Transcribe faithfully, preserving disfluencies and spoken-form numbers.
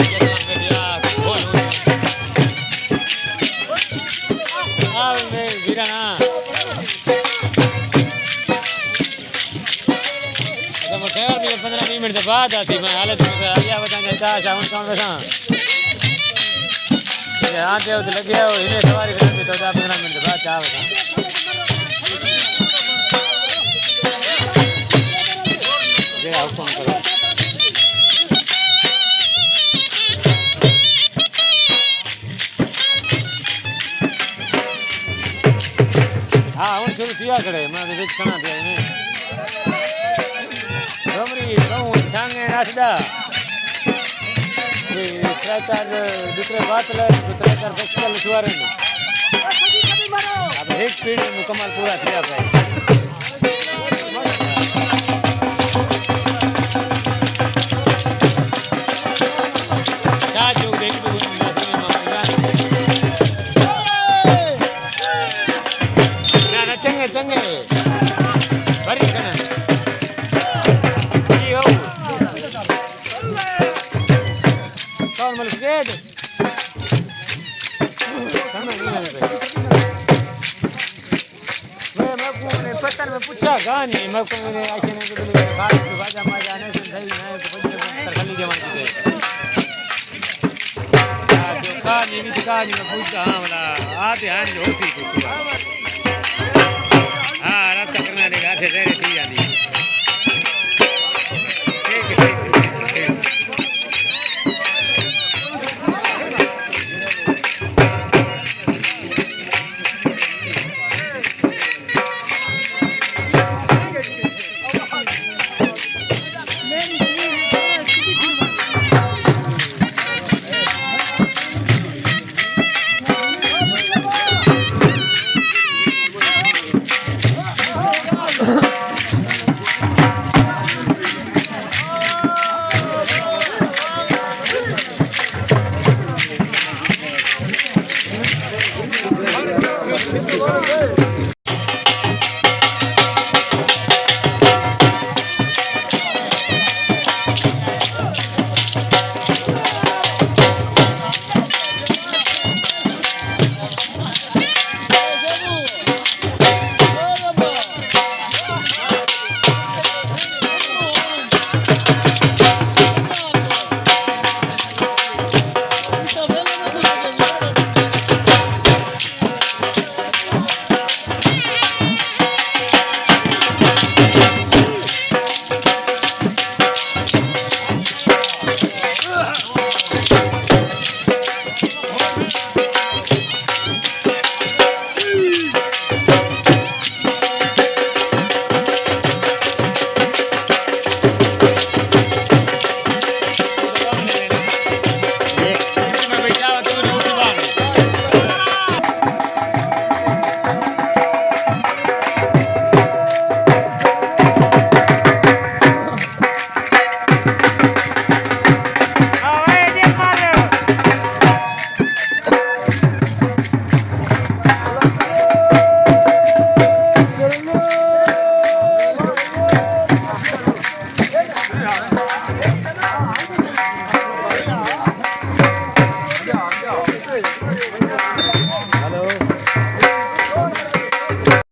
آ وے ویرا نا۔ اچھا، مٹھیار بھی پندرہ ویہہ منٹ دے بعد آسی، میں حالے تک آیا وجہ چاہ شاہ ہن کون ویساں۔ اچھا، آندے ہو تے لگے ہو، ہنے سواری کر تے چودہ پندرہ منٹ دے بعد چاہ ویساں۔ جیڑھا حکم کرو۔ ہاں، ہݨ شروع تھیا کھڑے، میں تے وچ کھڑا تھیا میں۔ ڈومری، ٻہوں چھانگے نسدا۔ تے ترے چار دوسرے باتل، تے ترے چار بسکل سوارے نے۔ اب ہک پیڑھی مکمل پورا تھیا پئے۔ شاہ چوک دے ہک ݙو نہ، نہ، چنڳے، چنڳے۔ بھری کھڑے۔ جی ہو۔ کون ملک زید؟ سمجھ نہیں آ رہی۔ میں، میں کو نے پتر میں پوچھا گا نہیں، میں کو نے آکھے نے کہ بولے خاص تو باجا ماجا نے سن صحیح نہ ہے تو بجے تر خالی جوان کی۔ جو کہانی، وچ کہانی میں پوچھتا ہاں، والا آتے ہیں جو سی کچھ۔ ہاں، رات تک نہ دے گا، پھر زہرے تھی جاندی۔